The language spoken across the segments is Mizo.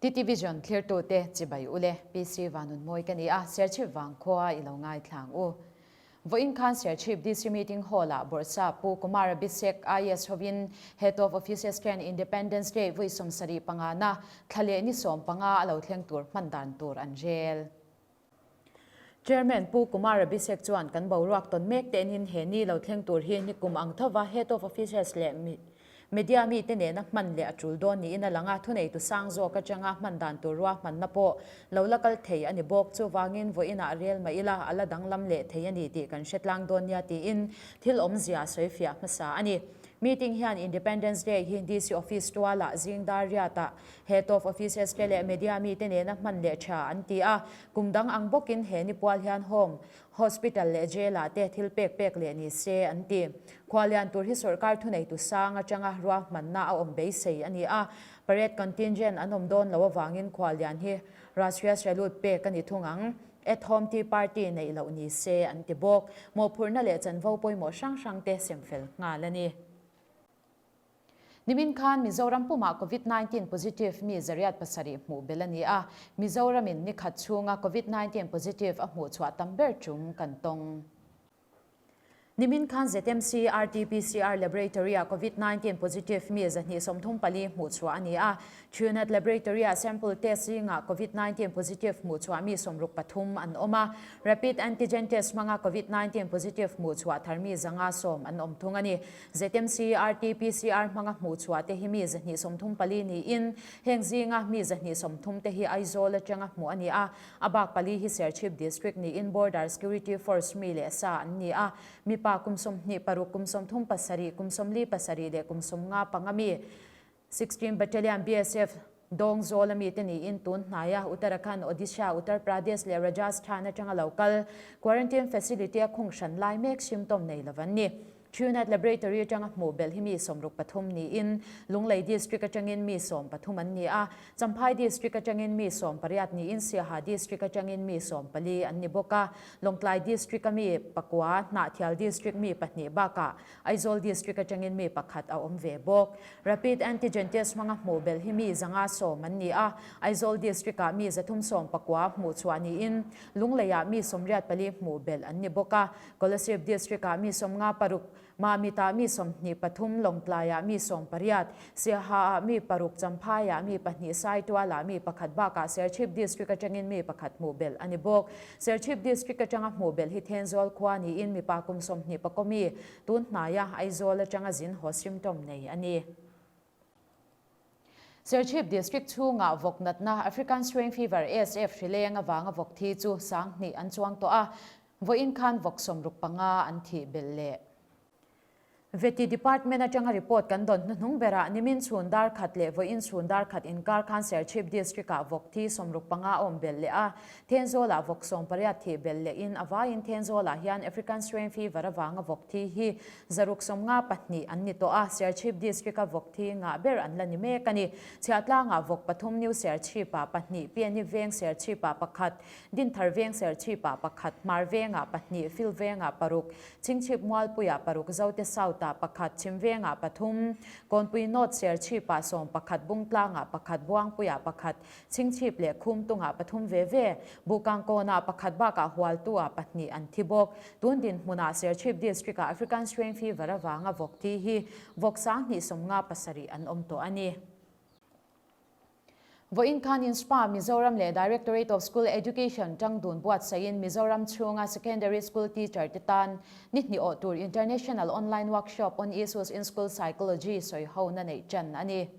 TT Vision thlirtute chibai ule PC Vanunmawi ka ni a, Serchhip vangkhua i lo ngaithlang u. Vawiin khan Serchhip DC Meeting Hall-ah Bawrhsap Pu Kumar Abhishek IAS hovin Head of Offices ten Independence Day vawi 75 na thla leh ni 15 a lo thleng tur hman dan tur an rel. Chairman Pu Kumar Abhishek chuan kan boruak tawn mek te enin he ni lo thleng tur hi nikum ang thova Head of Offices leh Media mite nena hman leh a tul dawn niin a lang a, thuneitu sang zawk atanga hman dan tur ruahmanna pawh lo la kal thei a ni bawk. Chuvangin vawiinah rel mah ila a la danglam leh thei a ni tih kan hre tlang dawn nia tiin thil awmzia sawifiah hmasa a ni. Meeting hian Independence Day hi DC Office tualah zing dar riatah Head of Offices te leh Media mite nena hman leh tha an ti a, kum dang ang bawkin he ni pual hian Home, Hospital leh Jail ah te thil pek pek leh ni se an ti. Khualian tur hi sawrkar thuneitu sang atanga ruahmanna a awm beisei a ni a, parade contingent an awm dawn lo avangin khualian hi Rashtriya Salute pek a ni thung ang. At Home Tea Party neih loh ni se an ti bawk. Mawhphurhna leh chanvo pawimawh hrang hrang te semfel nghal a ni. Nimin khan Mizoram pumah Covid 19 positive mi 807 hmuh belh a ni a, Mizoramin nikhat chhunga Covid 19 positive a hmuh chhuah tam ber tum kan tawng. Nimin khan ZMC RT-PCR Laboratory-ah Covid 19 positive mi 234 hmuh chhuah a ni a, Truenat Laboratory-ah sample test zingah Covid 19 positive hmuh chhuah mi 63 an awm a, Rapid Antigen Test hmanga Covid 19 positive hmuh chhuah thar mi 110 an awm thung a ni. ZMC RT-PCR hmanga hmuh chhuah te hi mi 234 niin, heng zinga mi 230 te hi Aizawl atanga hmuh a ni a, a bak pali hi Serchhip District niin Border Security Force mi leh sa an ni a, mipa kum 26, kum 37, kum 47 leh kum 55 mi 16 Battalion BSF Dawngzawl a mite niin tun hnaia Uttarakhand, Odisha, Uttar Pradesh leh Rajasthan atanga lo kal Quarantine Facility a khung hran lai mek symptom nei lo an ni. Truenat Laboratory atanga hmuh belh hi mi 63 niin Lunglei District atangin mi 13 an ni a, Champhai District atangin mi 18 niin Siaha District atangin mi 14 an ni bawk a, Lawngtlai District a mi pakua, Hnahthial District mi pahnih bakah Aizawl District atangin mi pakhat a awm ve bawk. Rapid Antigen Test hmanga hmuh belh hi mi 110 an ni a, Aizawl District-ah mi 319 hmuh chhuah niin Lungleiah mi 84 hmuh belh an ni bawk a, Kolasib District-ah mi 56, Mamit-ah mi 23, Lawngtlaiah mi 18, Siaha-ah mi paruk, Champhaiah mi pahnih, Saitualah mi pakhat bakah Serchhip District atangin mi pakhat hmuh belh a ni bawk. Serchhip District atanga hmuh belh hi Thenzawl khua niin mipa kum 20 pakaw mi tun hnaia Aizawl atanga zin haw symptom nei a ni. Serchhip District chhungah vawk natna African Swine Fever, ASF, hrileng avanga vawk thi chu 2000 an chuang tawh a, vawiin khan vawk 65 an thih belh leh. Veti Department atanga report kan dawn hnuhnung berah nimin chhun dar khat leh vawiin chhun dar khat inkar khan Serchhip District-ah vawk thi 65 a awm belh leh a, Thenzawlah vawk 18 thih belh lehin a vaiin Thenzawlah hian African Swine Fever avanga vawk thi hi 652 an ni tawh a, Serchhip District-a vawk thi ngah ber an la ni mek a ni. Chhiahtlangah vawk pathum New Serchhip-ah pahnih, Piani Veng Serchhip-ah pakhat, Dinthar Veng Serchhip-ah pakhat, Hmar Vengah pahnih, Fil Vengah paruk, Chingchhip Mualpuiah paruk, Zote South-ah pakhat, Chhim Vengah pathum, Kawnpui North Serchhipah 11, Bungtlangah pakhat, Buangpuiah pakhat, Chingchhip leh Khumtungah pathum ve ve, Buhkangkawnah pakhat bakah Hualtu-ah pahnih an thi bawk. Tun dinhmunah Serchhip District-ah African Swine Fever avanga vawk thi hi vawk 257 an awm tawh a ni. Vawiin khan INSPA, Mizoram leh Directorate of School Education tangdun buatsaihin Mizoram chhunga Secondary School teacher te tan ni hnih awh tur International Online Workshop on Issues in School Psychology sawiho na neih tan a ni.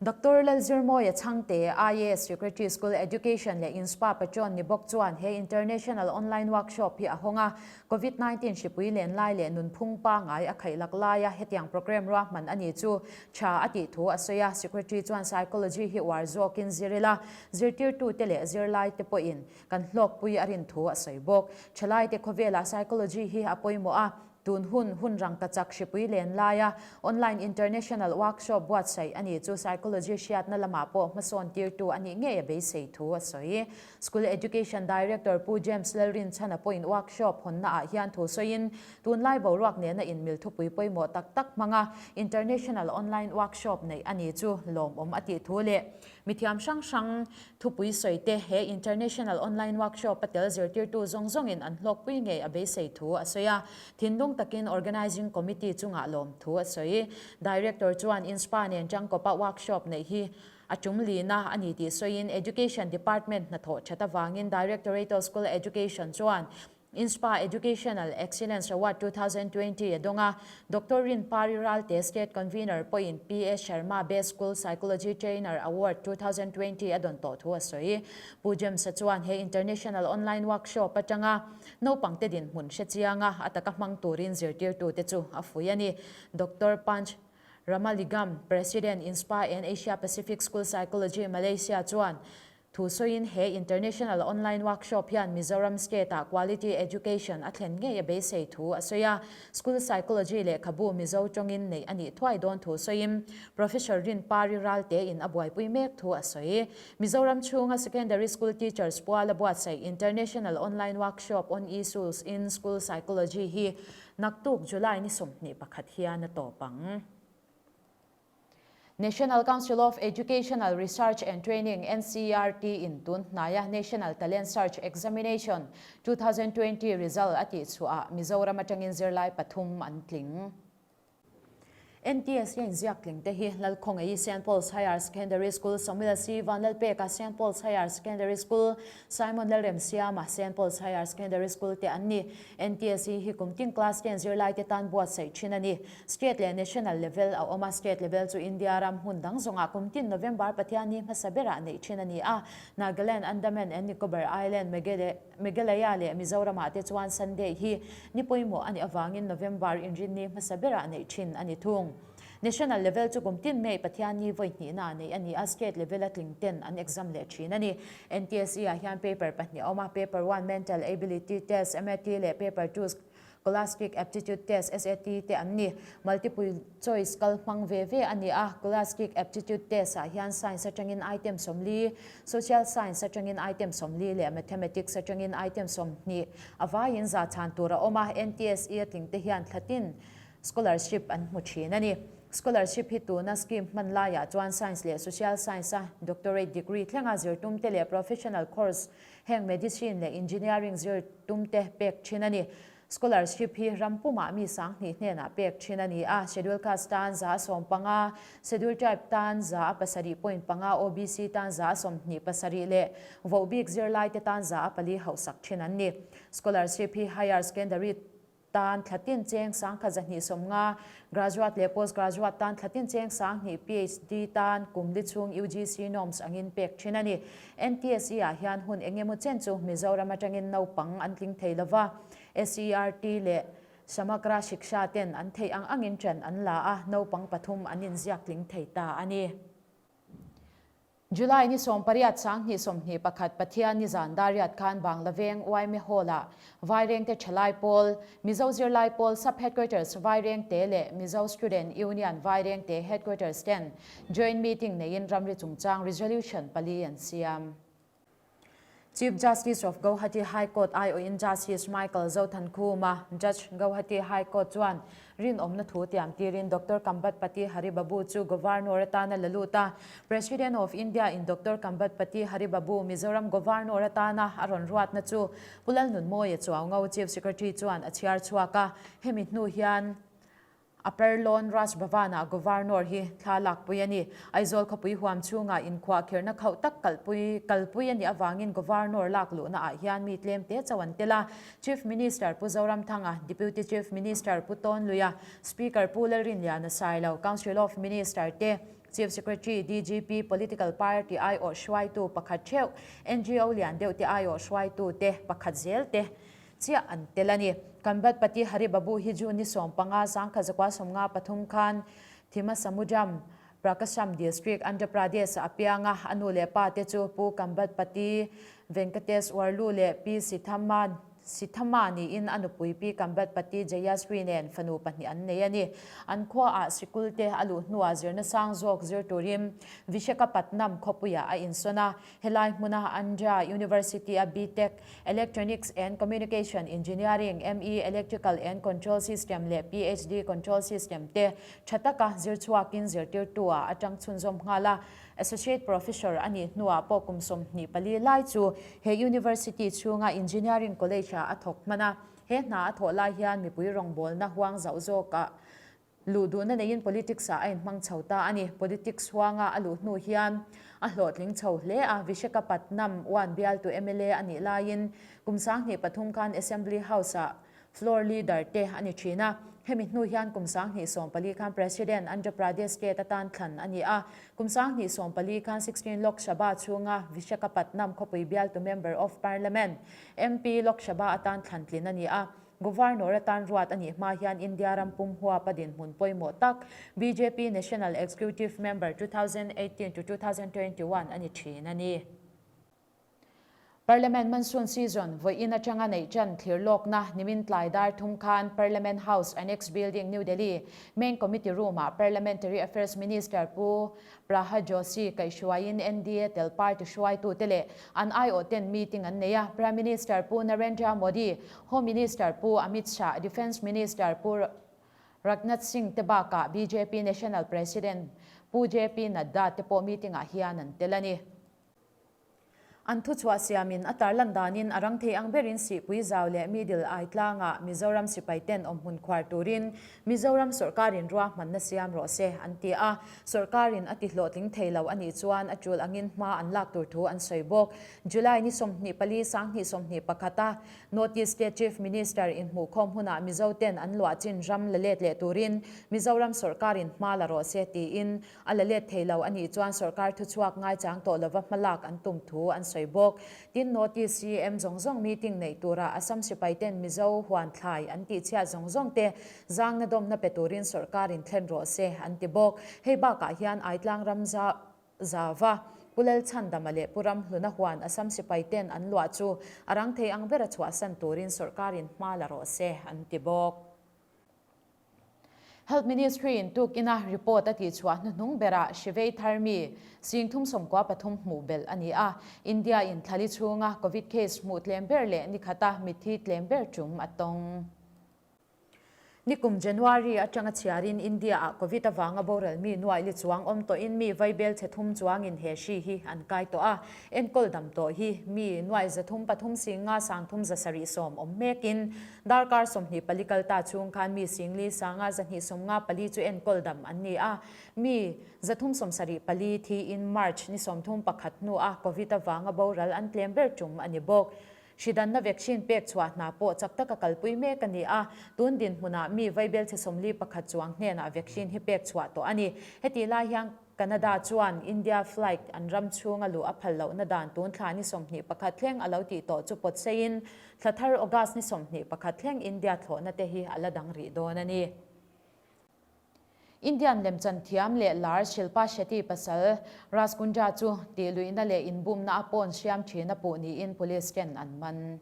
Doctor Lalzirmawia Chhangte, IAS Secretary School Education leh INSPA patron ni bawk chuan he International Online Workshop hi a hawng a, Covid 19 hripui len lai leh nunphung pangai a khaih lak laia hetiang programme ruahman a ni chu tha a tih thu a sawi a. Secretary chuan Psychology hi uar zawkin zir ila, zirtirtute leh zirlaite pawhin kan hlawkpui a rin thu a sawi bawk. Thalaite khawvelah Psychology hi a pawimawh a. Tun hun, hun rangkachak hripui len laia Online International Workshop buatsaih a ni chu Psychology hriatna lamah pawh hmasawn tirtu a nih ngei a beisei thu a sawi. School Education Director Pu James Lalrinchhana pawhin workshop hawnna ah hian thu sawiin tunlai boruak nena inmil thupui pawimawh tak tak hmanga International Online Workshop neih a ni chu lawmawm a tih thu leh Mithiam hrang hrang thupui sawi te he International Online Workshop a tel zirtirtu zawng zawngin an hlawkpui ngei a beisei thu a sawi a, thinlung takin Organising Committee chungah lawm thu a sawi. Director chuan INSPA nen tangkawpa workshop neih hi a tum lina a ni tih sawiin Education Department hnathawh that avangin Directorate of School Education chuan INSPA Educational Excellence Award 2020 a dawng a, Doctor Rinpari Ralte State Convener pawhin PA Sharma Best School Psychology Trainer Award 2020 a dawn tawh thu a sawi. Pu James-a chuan he International Online Workshop atanga naupangte dinhmun hre chianga a taka hmang turin zirtirtute chu a fuih a ni. Doctor Panch Ramaligam, President, INSPA and Asia Pacific School Psychology, Malaysia chuan Thu sawiin he International Online Workshop hian Mizoram State-ah Quality Education a thlen ngei a beisei thu a sawi a. School Psychology lehkhabu Mizo tawngin neih a nih thuai dawn thu sawiin Professor Rinpari Raltein a buaipui mek thu a sawi. Mizoram chhunga Secondary School Teachers puala buatsaih International Online Workshop on Issues in School Psychology hi naktuk July ni 21 hian a tawp ang. National Council of Educational Research and Training, NCERT, in tun hnaia National Talent Search Examination 2020 result a tihchhuah ah Mizoram atangin zirlai pathum an tling. NTS a inziak tling te hi Lalkhawngaih St Paul's Higher Secondary School, Samuel C Vanlalpeka St Paul's Higher Secondary School, Simon Lalremsiama St Paul's Higher Secondary School te an ni. NTS hi kum tin class ten zirlai te tan buatsaih thin a ni. State leh National level a awm a, State level chu India ram hmun dang zawngah kum tin November Pathianni hmasa berah neih thin a ni a, Nagaland, Andaman and Nicobar Island, Meghalaya leh Mizoramah te chuan Sunday hi ni pawimawh a nih avangin November inrinni hmasa berah neih thin a ni thung. National level chu kum tin May Pathianni vawi hnihna neih a ni a, State level a tling ten an exam leh thin a ni. NTSE ah hian paper pahnih a awm a, Paper one Mental Ability Test, MAT, leh Paper two Scholastic Aptitude Test, SAT, te an ni. Multiple choice kal hmang ve ve a ni a, Scholastic Aptitude Test ah hian Science atangin item 40, Social Science atangin item 40 leh Mathematics atangin item 20 a vaiin za chhan tur a awm a, NTSE a tling te hian thlatin scholarship an hmu thin a ni. Scholarship hi tuna scheme hman laiah chuan Science leh Social Science a doctorate degree thlenga zirtum te leh professional course Heng Medicine leh Engineering zir tum te pek thin a ni. Scholarship hi ram pumah mi 2000 hnenah pek thin a ni a, Schedule Caste tan 150, Schedule Tribe tan 7.5, OBC tan 27 leh vohbik zirlai te tan 4 hauhsak thin an ni. Scholarship hi Higher Secondary tan thlatin cheng 1250, graduate leh post graduate tan thlatin cheng 2000, PhD tan kum li chhung UGC norms angin pek thin a ni. NTSE ah hian hun eng emaw chen chu Mizoram atangin naupang an tling thei lova, SERT leh Samagra Shiksha ten an theih ang angin ṭan an la a, naupang pathum an inziak tling thei ta a ni. July ni 18 2021 Pathian ni zan dariat khan Bangla Veng Uaime Hall-ah Vairengte Thalai Pawl, Mizo Zirlai Pawl Sub Headquarters Vairengte leh Mizo Student Union Vairengte Headquarters ten Joint Meeting neiin ramri chungchang Resolution pali an siam. Chief Justice of Gauhati High Court aiawhin Justice Michael Zothankhuma, Judge, Gauhati High Court chuan rinawmna thu tiam tirin Doctor Kambatpati Haribabu chu Governor atana la lut a. President of India in Doctor Kambatpati Haribabu Mizoram Governor atana a rawn ruatna chu Pu Lalnunmawia Chuaungo Chief Secretary chuan a chhiar chhuak a. Hemi hnu hian A Perlawn Raj Bhavan-ah Governor hi thla lakpui a ni. Aizawl khawpui huam chhungah inkhuahkhirhna khauh tak kalpui kalpui a nih avangin Governor lak luhna ah hian mi tlem te chauh an tel a. Chief Minister Pu Zoramthanga, Deputy Chief Minister Pu Tawnluia, Speaker Pu Lalrinliana Sailo, Council of Minister te, Chief Secretary, DGP, Political Party aiawh hruaitu pakhat theuh, NGO lian deuh te aiawh hruaitu te pakhat zel te, chiah an tel a ni. Kambatpati Hari Babu hi June ni 15 1993 khan Thimasamudram, Prakasam District, Andhra Pradesh ah a piang a, a nu leh pa te chu Pu Kambatpati Venkateswarlu leh Pi Sithamma. Sithamma niin a nupui Pi Kambatpati Jayashree nen fanu pahnih an nei a ni. An khuaah sikul te a luh hnuah zirna sang zawk zir turin Vishakhapatnam khawpuiah a insawn a. Helai hmuna Andhra University-a B.Tech, Electronics and Communication Engineering, ME, Electrical and Control System leh PhD Control System te tha taka zir chhuakin zirtirtu-ah a tang chhunzawm nghal a. Associate Professor a nih hnuah pawh kum 24 lai chu he University chhunga Engineering College-ah a thawk hman a. He hna a thawh lai hian mipui rawngbawlna huang zauh zawkah luh duhna neiin politics-ah a inhmang chho ta a ni. Politics huanga a luh hnu hian a hlawhtling chho hle a, Vishakhapatnam uan bialtu mla a nih laiin kum 2003 khan Assembly House-ah Floor Leader te a ni thin a. Hemi hnu hian kum 2014 khan President Andhra Pradesh State atan thlan a ni a. Kum 2014 khan 16 Lok Sabha chhunga Vishakhapatnam khawpui bialtu Member of Parliament, MP, Lok Sabha atan thlan tlin a ni a. Governor atan ruat a nih hma hian India ram pum huapa dinhmun pawimawh tak bjp National Executive Member 2018 to 2021 a ni thin a ni. Parliament Monsoon Season vawiin atanga neih ṭan thlir lawkna nimin tlai dar thum khan Parliament House Annex Building, New Delhi Main Committee Room-ah Parliamentary Affairs Minister Pu Pralhad Joshi kaihhruaiin NDA tel party hruaitute leh an aiawhten meeting an nei a. Prime Minister Pu Narendra Modi, Home Minister Pu Amit Shah, Defence Minister Pu Rajnath Singh te bakah bjp National President Pu JP Nadda te pawh meeting-ah hian an tel a ni. An thuchhuah siamin a tarlan danin a rang thei ang berin Sihpui zau leh Middle Eye tlangah Mizoram sipaiten awmhmun khuar turin Mizoram sawrkarin ruahmanna siam rawh se an ti a, sawrkarin a ti hlawhtling thei lo a nih chuan a tul angin hma an lak tur thu an sawi bawk. July ni 24, 2021 a North East State Chief Minister inhmuhkhawm hunah Mizoten an luah chin ram la let leh turin Mizoram sawrkarin hma la rawh se tiin A la let thei lo a nih chuan sorkar thuchhuak ngaichang tawh lova hmalak an tum thu an sawi bawk. Tin, North East CM zawng zawng meeting neih turah Assam sipaiten Mizo huan thlai an tihchhiat zawng zawng te zangna dawmna pe turin sorkarin thlen rawh se an ti bawk. Hei bakah hian Aitlang ram zauva Pu Lalchhandama leh Pu Ramhluna huan Assam sipaiten an luah chu a rang thei ang bera chhuahsan turin sorkarin hma la rawh se an ti bawk. Health Ministry in tukina report a tihchhuah hnuhnung berah hrivei thar mi 1093 hmuh belh a ni a. India in thlali chhunga Covid case hmuh tlem ber leh nikhata mitthi tlem ber tum a tawng. Nikum January atanga chhiarin India ah Covid avanga boral mi nuai li chuang awm tawhin mi vaibel chhe thum chuangin he hri hi an kai tawh a. Enkawl dam tawh hi mi nuai 303 singa 300 770 awm mekin Darkar 24 kal ta chhung khan mi singli sanga 294 chu enkawl dam an ni a, mi 374 thiin March ni 31 hnua Covid avanga boral an tlem ber tum a ni bawk. Hridanna vaccine pek chhuah hna pawh chak taka kalpui mek a ni a, tun dinhmunah mi vaibelchhe 41 chuang hnenah vaccine hi pek chhuah tawh a ni. Hetih lai hian Canada chuan India flight an ram chhunga luh a phal lohna dan tun thla ni 21 thleng a lo tih tawh chu pawt seiin thla thar August ni 21 thleng India thlawhna te hi a la dang rih dawn a ni. Indian lemchan thiam leh lar Shilpa Shetty pasal Raj Kundra chu tihluihna leh inbumna a pawn hriam thin a puh niin police ten an man.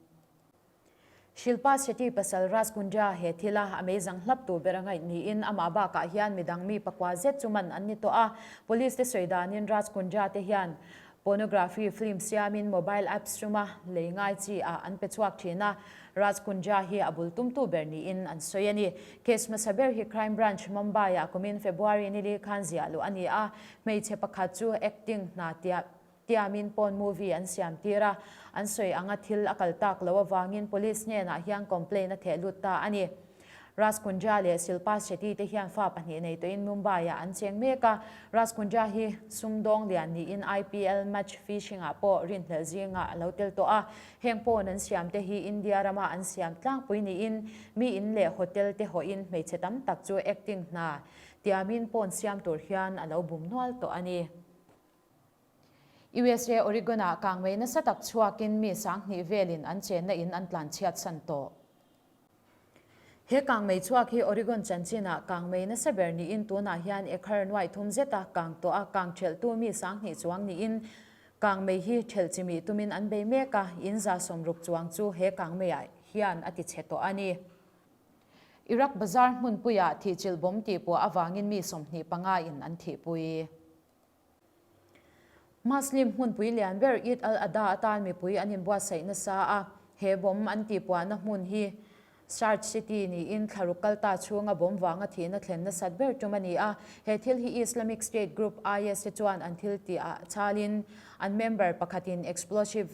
Shilpa Shetty pasal Raj Kundra he thila a meizang hlap tur ber a ngaih niin amah bakah hian midang mi pakua zet chu man an ni tawh a. Police te sawi danin Raj Kundra te hian pornography film siamin mobile apps suma lei ngai chi ah an pe chhuak thin a. Raj Kundra hi a bul tumtu ber niin an sawi a ni. Case hmasa ber hi Crime Branch Mumbai ah kumin February ni li khan ziah luh a ni a. Hmeichhe pakhat chu acting hna tiah Tiamin pawn movie an siam tir a, an sawi anga thil a kal tak loh avangin police hnenah hian complaint a theh lut ta a ni. Raj Kundra leh Shilpa Shetty te hian fa pahnih nei tawhin Mumbai-ah an cheng mek a, Raj Kundra hi sumdawng lian niin IPL match fishing-ah pawh rinhlelh zingah a lo tel tawh a, heng pawn an siam te hi India rama an siam tlangpui niin mi in leh hotel te hawhin hmeichhe tam tak chu acting hna tiamin pawn siam tur hian a lo bum nual tawh a ni. USA Oregon-ah kangmei nasa tak chhuakin mi 2000 velin an chenna in an tlanchhiat san tawh. He kangmei chhuak hi Oregon chanchinah kangmei nasa ber niin tunah hian ekhar nuai thum zeta kang tawh a, kang thelhtu mi 2000 chuang niin kangmei hi thelh chimih tumin an bei mek a, in 60 chuang chu he kangmeiah. hian a tichhe tawh a ni. Iraq bazar hmunpuiah thihchilh bomb tihpuah avangin mi 25 in an thihpui. Muslim hmunpui lian ber Eid al-Adha atan mipui an inbuatsaih nasa a, he bomb an tihpuahna hmun hi Sharj City niin thlaruk kalta chhunga bomb vanga thihna thlen nasat ber tum a ni a. He thil hi Islamic State group IS te chuan an thil tihah chhalin an member pakhatin explosive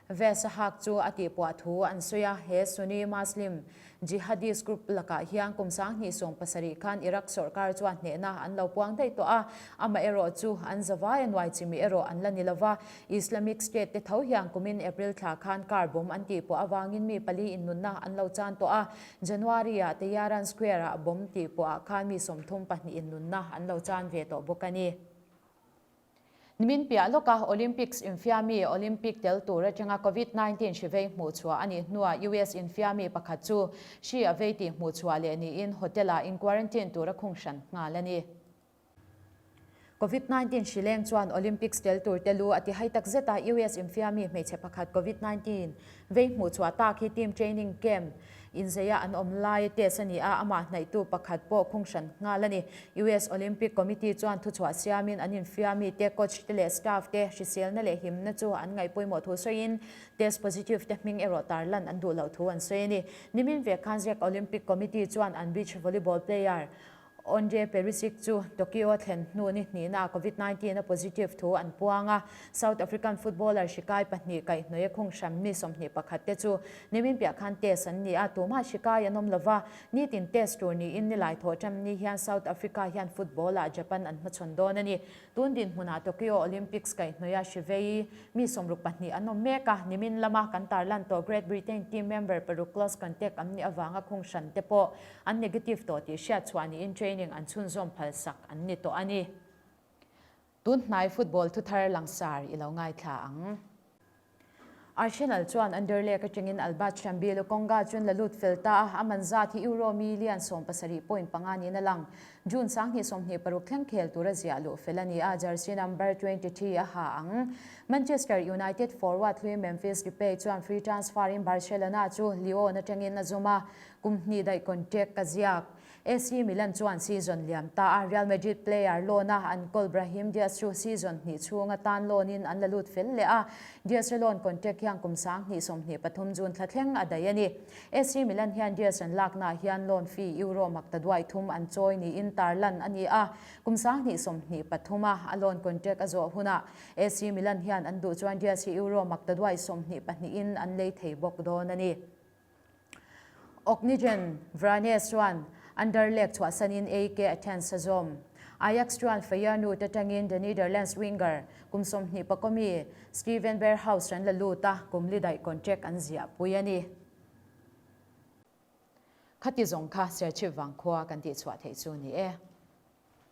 Vest a hak chu a tihpuah thu an sawi a, he Sunni Muslim jihadist group lakah hian kum 2017 khan Iraq sawrkar chuan hnehna an lo puang daih tawh a, amaherawh chu an zavai a nuai chimi erawh an la ni lova. Islamic State te tho hian kumin April thla khan car bomb an tihpuah avangin mi pali in nunna an lo chan tawh a, January-ah Teyaran Square-ah bomb tihpuahah khan mi 32 in nunna an lo chan ve tawh bawk a ni. Nimin piah lawka Olympics infiami Olympic tel tur atanga Covid 19 hri vei hmuhchhuah a nih hnuah US infiami pakhat chu hri a vei tih hmuhchhuah leh niin hotel-ah in quarantine tur a khung hran nghal a ni. Covid 19 hri leng chuan Olympics tel tur te lu a ti hai tak zet a, US infiami hmeichhe pakhat Covid 19 Vei hmuhchhuah tak hi team training camp inzeia an awm lai test a ni a, amah hnaihtu pakhat pawh khung hran nghal a ni. US Olympic Committee chuan thuchhuah siamin an infiam mite, coach te leh staff te hriselna leh himna chu an ngaih pawimawh thu sawiin test positive te hming erawh tarlan an duh loh thu an sawi a ni. Nimin vek khan Czech Olympic Committee chuan an beach volleyball player Ondrej Perisic chu Tokyo thlen hnu ni hnihnaah Covid 19 a positive thu an puang a, South African footballer hrikai pahnih kaihhnawih a khung hram mi 21 te chu nimin piah khan test an ni a, tumah hrikai an awm lova, nitin test tur niin nilai thawh ṭan ni hian South Africa hian football-ah Japan an hmachhawn dawn a ni. Tun dinhmunah Tokyo Olympics kaihhnawih a hrivei mi 62 an awm mek a, nimin lama kan tarlan tawh Great Britain team member paruk close contact an nih avanga khung hran te pawh An negative tawh tih hriat chhuah niin training an chhunzawm phalsak an ni tawh a ni. Tun hnai football thuthar langsar i lo ngaithla ang. Arsenal chuan Anderlecht atangin Albert Shambi Lokonga chuan la lut fel ta a, a man zat hi Euro million 17.5 niin a lang. June 2026 thleng khel tura ziah luh fel a ni a, jersey number 23 a ha ang. Manchester United forward hlui Memphis Depay chuan free transfer in Barcelona chu Lyon atangin a zum a, Kum hnih daih contract ka ziak. AC Milan chuan season liam ta a, Real Madrid player loan a an kawl Brahim Diaz chu season hnih chhung atan loan in an la lut fel leh a. Diaz-a loan contract hian kum 2023 June thla thleng a daih a ni. AC Milan hian Diaz an laknaah hian loan fee Euro maktaduai thum an chawi niin tarlan a ni a. Kum 2023 a a loan contract a zawh hunah AC Milan hian an duh chuan Diaz hi Euro maktaduai 22 in an lei thei bawk dawn a ni. Ognjen Vranjes chuan Anderlecht chhuahsanin AEK Athens a zawm. Ajax chuan Feyenoord atangin The Netherlands winger kum 20 pakawmi Steven Berghuis an la lut a, kum li daih contract an ziahpui a ni. Khati zawng kha Serchhip vangkhua kan tihchhuah theih chu ni e.